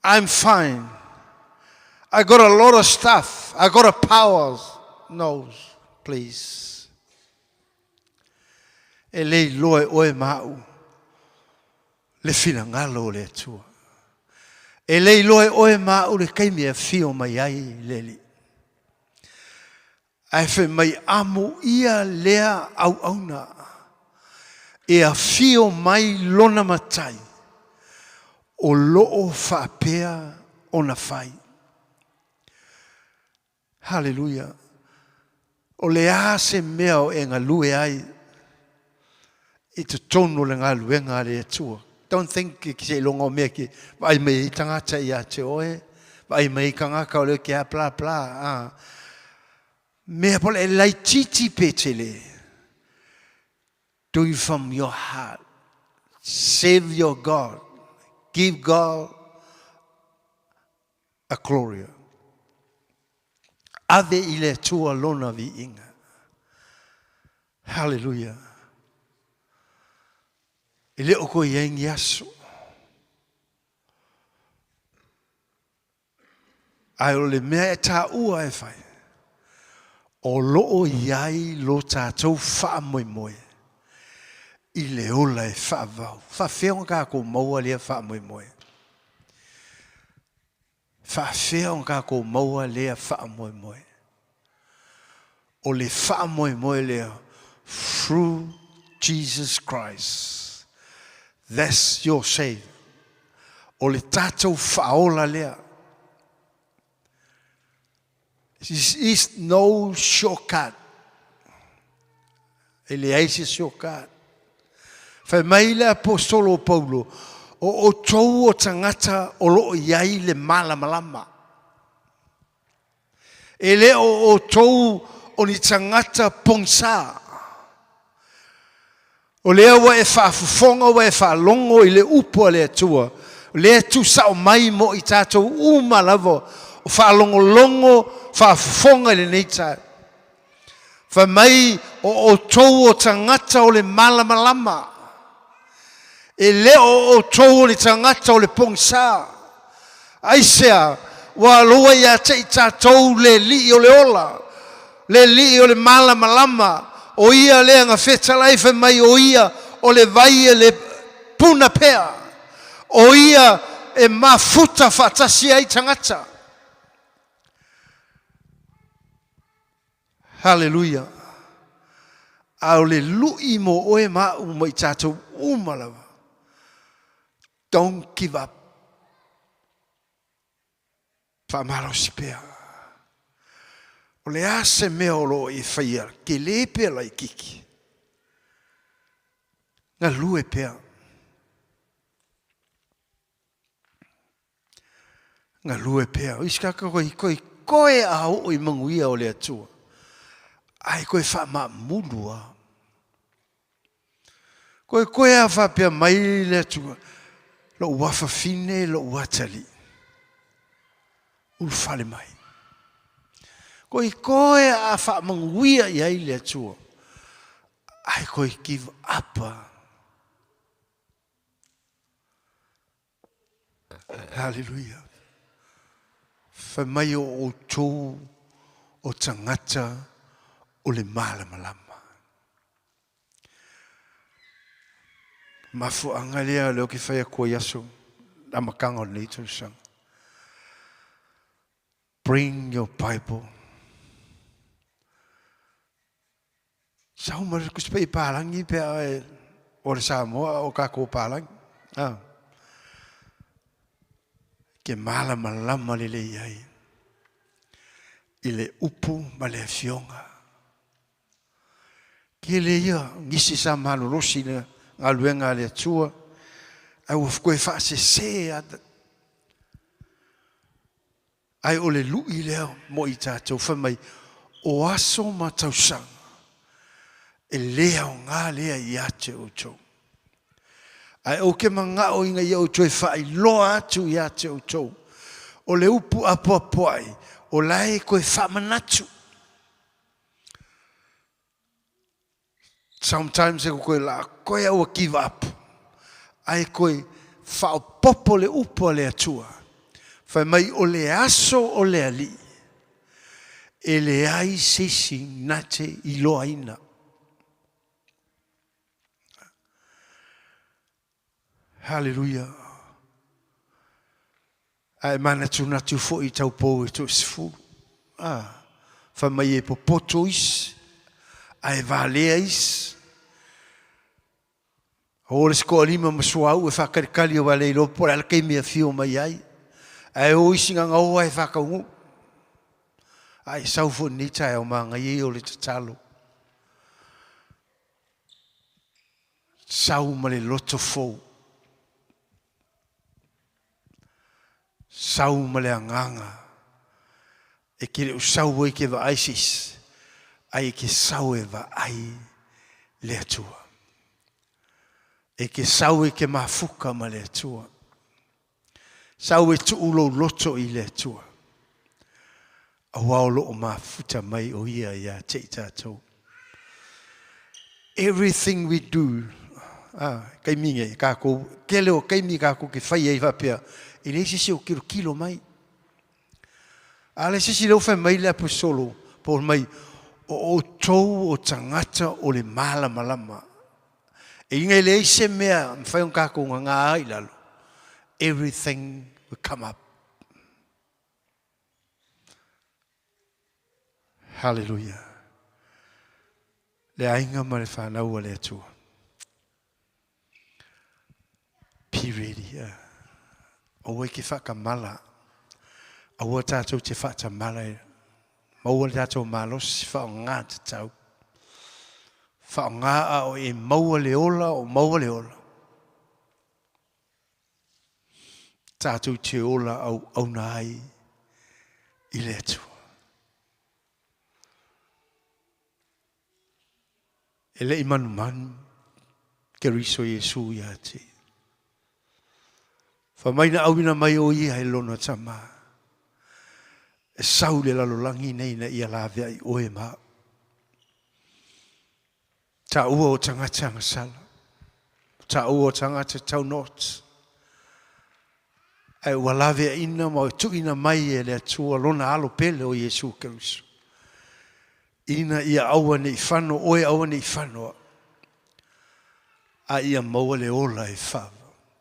Speaker 4: I'm fine. I got a lot of stuff. I got a powers. No, please. E le iloa e oe ma au le finagalo o le Atua. E le iloa e oe ma au le taimi e afio mai ai le Alii. Ae fai mai amuia lea auauna e afio mai lona matai o lo o faapea ona fai. Haleluia! O le a se mea o e galue ai i totonu o le galuega a le Atua? Don't think ke seiloga o mea ke vaai mai ai tagata ia te oe, vaai mai ai tagata o lea ke a bla bla. Ah. Mea po le laitiiti pe tele. Do it from your heart. Save your God. Give God a gloria. Ave i le Atua lona viiga. Haleluia. E le o koe i ai ni aso. Ae o le mea e taua e fai, o lo o i ai lo tatou faamoemoe i le ola e faavau. Faafefea ona tatou maua lea faamoemoe? Faafefea ona tatou maua lea faamoemoe? O le faamoemoe lea through Jesus Christ. That's your Savior. O le tatou faaola lea. This is no shortcut. E leai se shortcut. Fai mai le aposolo o Paulo, o outou o tagata o lo o i ai le malamalama. E le o outou o ni tagata pogisa. O lea ua e faafofoga, ua e faalogo i le upu a le Atua, o lea e tuusao mai mo i tatou uma lava o faalogologo faafofoga i lenei taeao. Fai mai, o outou o tagata o le malamalama, e le o outou o le tagata o le pogisa. Aisea? Ua aloa ia te i tatou le Alii o le ola, le Alii o le malamalama, o Ia lea na fetalai fai mai o Ia o le vai e le puna pea, o Ia e mafuta faatasi ai tagata. Haleluia! A o le lui mo oe ma au ma i tatou uma lava. Don't give up. Faamalosi pea.
Speaker 1: O le a se mea o lo o e faia, tele pea laitiiti, galue pea. Galue pea. O isi tagata koe koe koe a oo i manuia o le Atua, ae koe faamaamulu lava. Koe koe a faapea mai le Atua, lou afafine, lou atalii, ulufale mai. Koe koe a faamanuia i ai le Atua, ae koe give up. Hallelujah. Fai mai o outou o tagata o le malamalama. Mafuaaga lea lea ou te fai atu ai aso amataga o lenei tausaga. Bring your Bible. Sau ma le kusi pai palangi pe a e o le Samoa o kākou palangi. Ah. Ke malamalama lelei ai i le upu ma le afioga. Tele ia nisi sa malolosi i le galuega a le Atua, ae ua toe faasese lava. Ae o le lui lea mo i tatou, fai mai, o aso ma tausaga, e le aoga lea ia te outou. Ae ou te manao ina ia ou toe faailoa atu ia te outou, o le upu apoapoai, o la e toe faamanatu. Sometimes e koe la koe aua give up ae koe faaopopo le upu a le Atua fai mai o le aso o le Alii e leai se isi na te iloaina. Hallelujah. Ae manatunatu foi i taupou e toasefulu. A, fai mai e popoto isi, ae valea isi. O le isi toalima ma suauu e faatalitali aua e le iloa po o le a le taimi e afio mai ai. Ae o isi gagaoa e faataunuu. Ae sau foi lenei taeao manaia ia o le tatalo. Sau ma le loto fou. Sau ma le agaga e ke le o sau ai ke vaai se isi, ae ke sau e vaai le Atua. E ke sau e ke mafuka ma le Atua. Sau e tuu lou loto i le Atua. Aua o loo mafuta mai o ia ia te i tatou. Everything we do, ah, taimi nei, kākou, tele o taimi kākou ke fai ai faapea, e leai se isi o tilotilo mai. A le se isi lea ua fai mai le aposolo Paul mai, o outou o tagata o le malamalama. E inga e leai se mea mafai ona kākou gagā ai i lalo. Everything will come up. Hallelujah. Le aiga ma le fanau a le Atua. Be ready. Yeah. Aua ke whakamala. Aua tātou te whaatamala. Maua le tātou malosi whaonga te tau. Whaonga a o e maua le ola o maua le ola. Tātou te ola auauna ai i le Atua. E le i manumanu Keriso Iesu ia te. Fa mai na auina mai o ia e lona tama. E sau le lalolagi nei na ia lavea i oe ma au. Taua o tagata agasala. Taua o tagata taunoa. Ae ua laveaina ma ua tuuina mai e le Atua lona alo pele o Iesu Keriso, ina ia aua ne i fano oe, aua ne i fano au, a ia maua le ola e faava.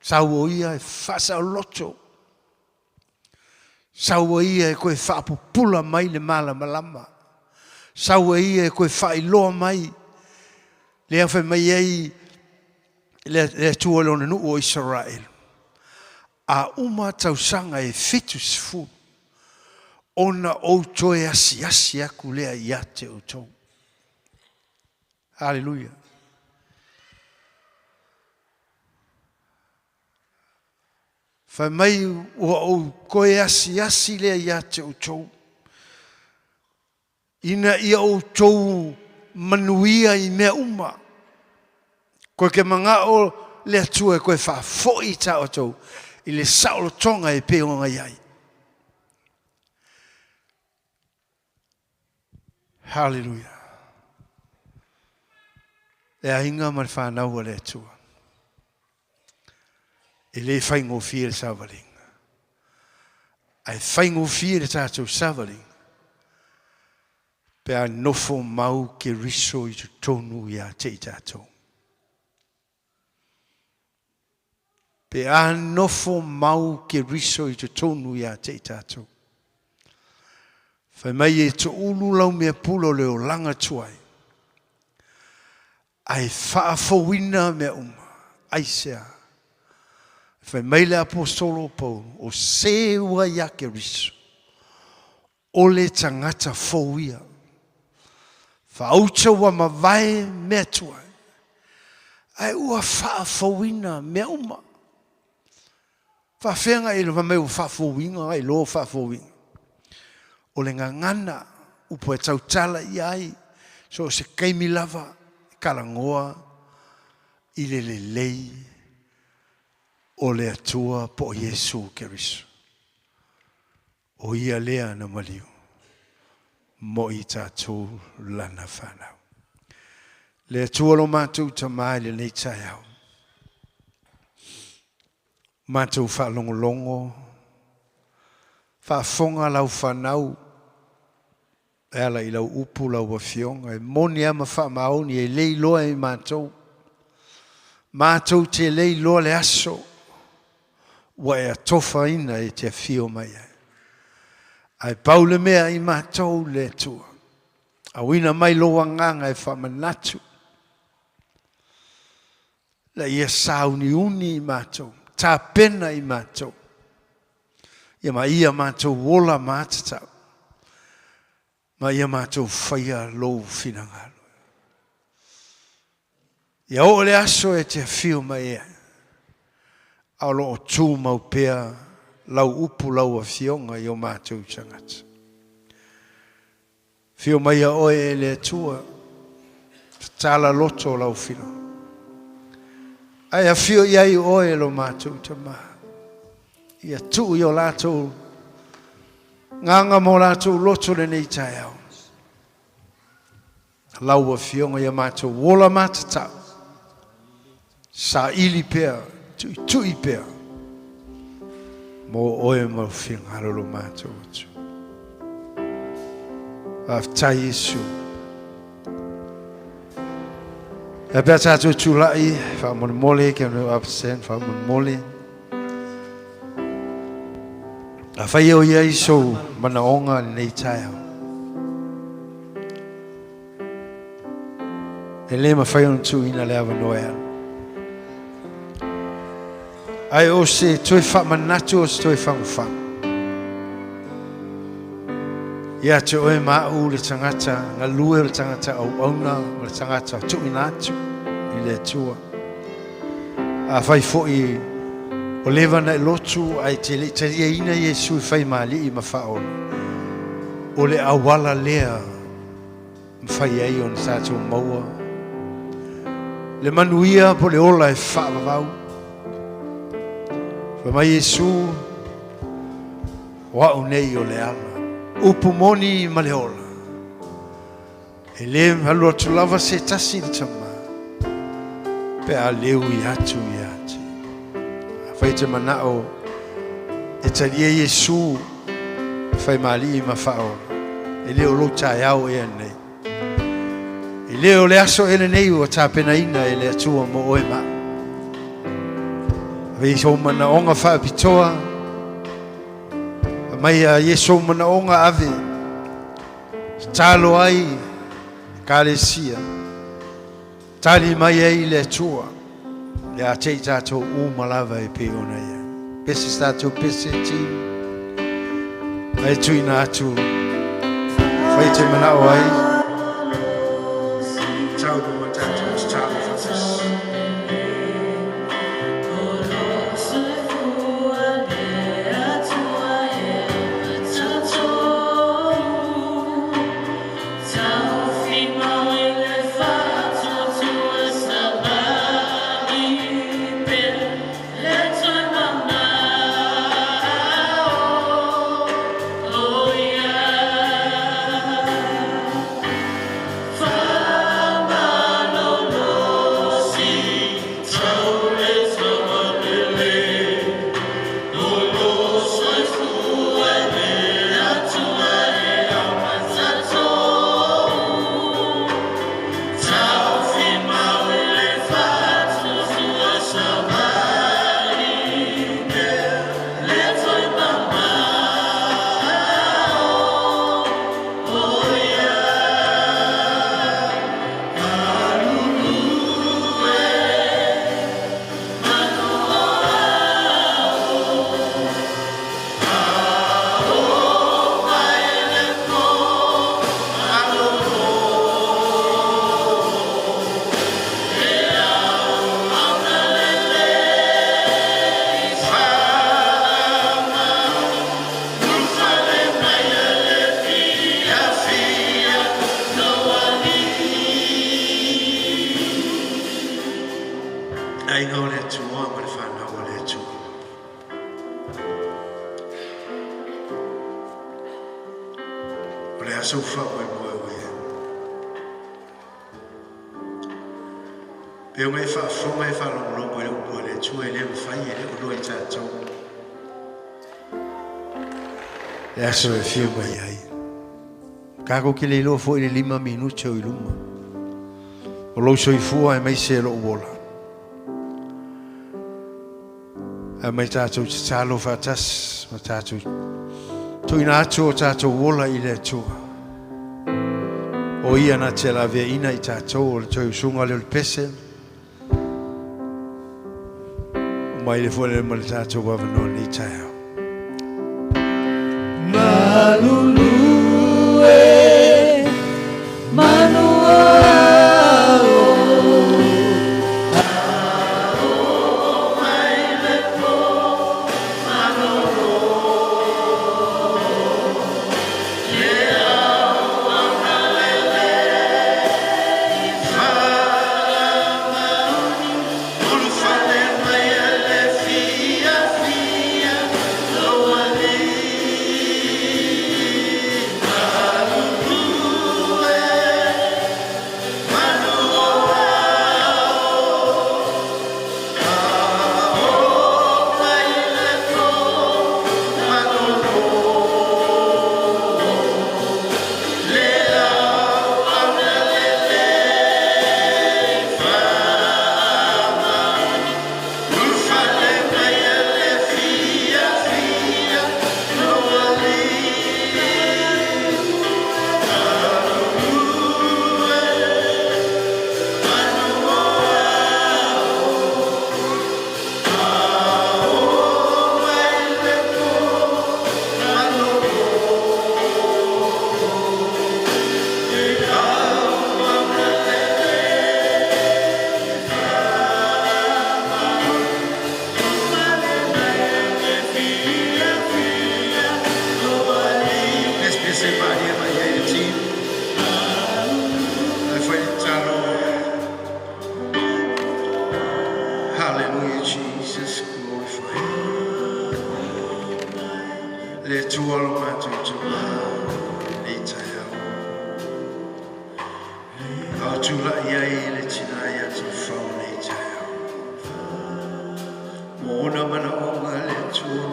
Speaker 1: Sau o ia e faasaoloto, sau o ia e toe faapupula mai le malamalama, sau o ia e toe faailoa mai lea fai mai ai le Atua i lona nuu o Isaraelu. A uma tausaga e 70.
Speaker 4: Ona ou toe asiasi aku lea ia te outou. Haleluia. Fai mai ua ou toe asiasi lea ia te outou, ina ia outou manuia i mea uma. Koe ke manao le Atua e koe faafoi i tā outou i le saolotoga e pei ona i ai. Haleluia. Le aiga ma le whanau a le Atua. E le faigofie le savaliga. Ae faigofie le tatou savaliga pe a nofo mau Keriso i totonu ia te i tatou. Pe a nofo mau Keriso i totonu ia te i tatou. Fai mai e toulu lau mea pula o le olaga tuai. Ae faafouina mea uma. Aisea? Fai mai le Aposetolo o Paulo, o se ua ia Keriso, o le tagata fou ia. Faauta ua mavae mea tuai, ae ua faafouina mea uma. Faafeaga e fai mai ua faafouina ai loa faafouina. O le gagana upu e tautala i ai so o se taimi lava e talanoa i le lelei o le Atua po o Iesu Keriso. O ia lea na maliu mo i tatou lana fanau. Le Atua lo matou Tama i lenei taeao. Matou faalogologo, faafofoga lau fanau e ala i lau upu lau Afioga, e moni lava ma faamaoni e le iloa e matou, matou te le iloa le aso ua e atofaina e te afio mai ai. Ae pau le mea i matou le Atua, auina mai lou agaga e faamanatu, la ia sauniuni i matou, tapena i matou, ia ma ia matou ola matatau, ma ia matou faia lou finagalo. Ia oo le aso e te afio mai ai, a o lo o tumau pea lau upu lau Afioga i o matou tagata. Afio mai ia oe e le Atua, tatala loto o lau finagalo. Ae afio i ai oe e lo matou Tama, ia tuu i o latou gaga ma o latou loto lenei taeao. Lau Afioga ia matou ola matatau, saili pea, tuitui pea, mo oe ma lou finagalo lo matou Atua. Faafetai Iesu. E pea tatou tulai, faamolemole, can we absent, faamolemole. Afai o i ai sou manaoga lenei taeao, e le mafai ona tuuina le avanoa e alu. Ae o se toe faamanatu o se toe fagufagu. Ia te oe ma au le tagata galue o le tagata auauna ma le tagata tuuina atu i le Atua. Afai foi ua leva ona e lotu ae te le i taliaina Iesu e fai ma Alii ma Faaola, o le auala lea mafai ai ona tatou maua le manuia po le ola e faavavau. Fai mai Iesu, o au nei o le ala, upu moni ma le ola. E le alu atu lava se tasi i le Tama, pe a leui atu ia te. Afai e te manao e talia Iesu e fai ma Alii ma Faaola, e le o lou taeao ea lenei. E le o le aso ea lenei ua tapenaina e le Atua mo oe ma au. Ave i sou manaoga faapitoa, aumai a Iesu sou manaoga ave, Tatalo ai Ekalesia, tali mai ai le Atua, ia te i tatou uma lava e pei ona ia. Pese se tatou pese team. Ai tuina atu fai te manao ai.
Speaker 1: Tau ma tātou tatalo faatasi. Aiga o le Atua ma le whanau o le Atua. O le aso faamoemoe o ia. Pe o ngai faafofoga e faalogologo i le upu a le Atua e le mafai e le o loa i tatou.
Speaker 4: Le aso e fia mai ai. Kako ke le iloa foi le 5 minute o i luma. O lou soifua e mai se lo ola. A mai tātou tatalo faatasi ma tātou tuina atu o tātou ola i le Atua. O ia na te lavea ina i tātou o le toi usunga le o le pese. O mai le fua le ma le tātou wawanoa nei taeao.
Speaker 2: Malulu e manu
Speaker 1: Se paria mai ai le team. Ai fai le talo. Hallelujah, Jesus, glorify. Le Atua lo mātou tuma, nei taeao. Au tūlai ai le tina i atu whau nei taeao. Mo ona mana onga le Atua.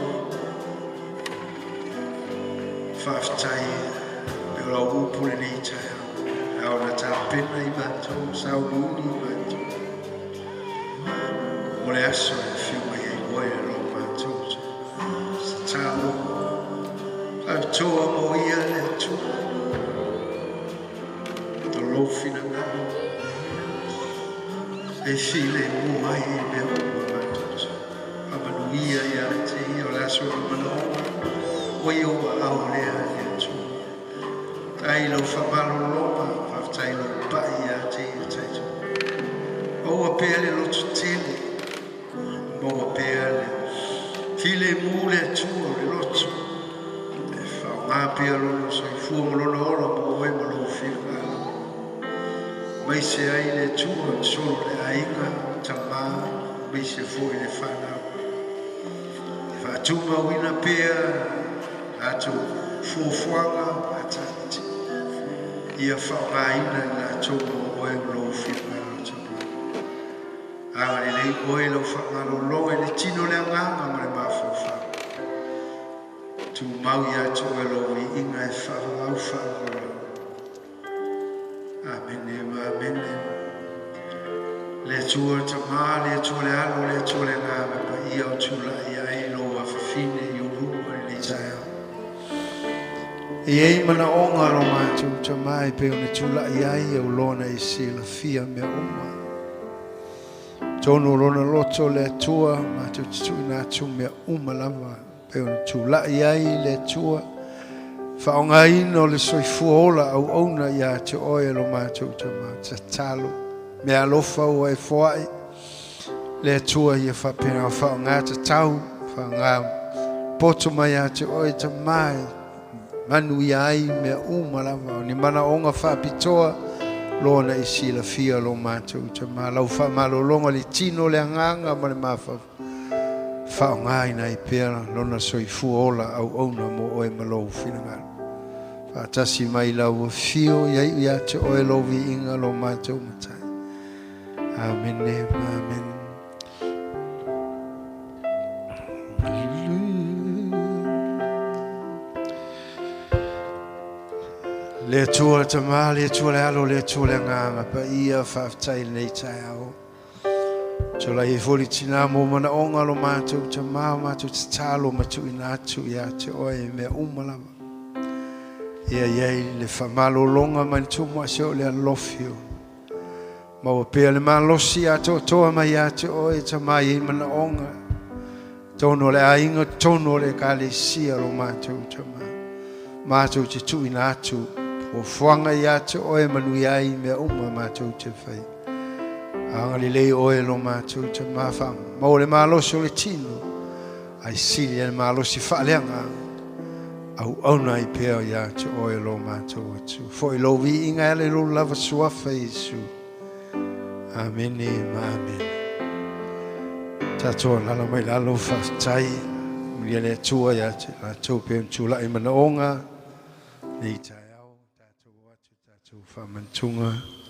Speaker 1: Whaaftai, pe o lau upu le nei taeao. Ao na tā pena i mātou, sauniuni i mātou. Mo le aso e whiu mai ai oe e lo mātou. Sa tālo, whaaftoa mo ia le Atua. To lofina ngaro. E file mua ai e mea uma mātou. Whamanuia ia te ia o le aso o mana onga. Tuu i ou aao lea le Atua. Tai lau faamalologa, faafetai lou pai ia te ia taito. Maua pea le loto tele, maua pea le filemu le Atua o le loto. E faaaoga pea lona soifua ma lona ola mo oe ma lou finagalo. Maise ai le Atua solo le aiga, tamā, maise foi le fanau. Faatumauina pea latou fuafuaga atati. Ia faaaogaina i latou mo oe ma lou finagalo tamā. Agalelei oe lau faamalologa i le tino le agaga ma le mafaufau. Tumau ia te oe lou viiga e faavavau faavavau. Amene ma amene. Le Atua le Tamā, le Atua le Alo, le Atua le Agaga Paia o tulai ai lou afafine i ou luma i lenei taeao. E iai manaoga lo matou Tamā e pei ona tulai ai au lona e silafia mea uma. Tonu o lona loto le Atua, matou te tuuina atu mea uma lava pei ona tulai ai le Atua. Faaaogaina o le soifua ola auauna ia te oe lo matou Tamā. Tatalo, mea alofa ua e foai, le Atua ia faapena faaaoga tatau, faaaoga poto mai ia te oe Tamā e manuia ai mea uma lava. O ni manaoga faapitoa, lona i silafia lo matou Tamā. Lau faamalologa le tino le agaga ma le mafaufau. Faaaogaina ai pea lona soifua ola auauna mo oe ma lou finagalo. Faatasi mai lau afio ia iu ia te oe lou viiga lo matou Matai. Amene ma amene. Le Atua le Tamā, le Atua le Alo, le Atua le Agaga Paia, faafetai i lenei taeao. Tulai ai foi le tinā mo manaoga lo matou Tamā, o matou tatalo ma tuuina atu ia te oe i mea uma lava. Ia iai le faamalologa mai le Tuumuase o le alofi o. Maua pea le malosi atoatoa mai ia te oe Tamā i ai manaoga. Tonu o le aiga, tonu o le Ekalesia lo matou Tamā. Matou te tuuina atu fuafuaga ia te oe manuia ai mea uma matou te fai. Agalelei oe lo matou Tamā, faamaua le malosi o le tino, ai sili ai le malosi faaleagaga. Auauna ai pea ia te oe lo matou Atua. Foi lou viiga e ala i lou lava suafa Iesu. Amene ma amene. Tatou alaala mai lalo, faafetai. Manuia le Atua ia te latou pei ona tulai manaoga lenei taeao. Tatou o atu tatou faamanatuga.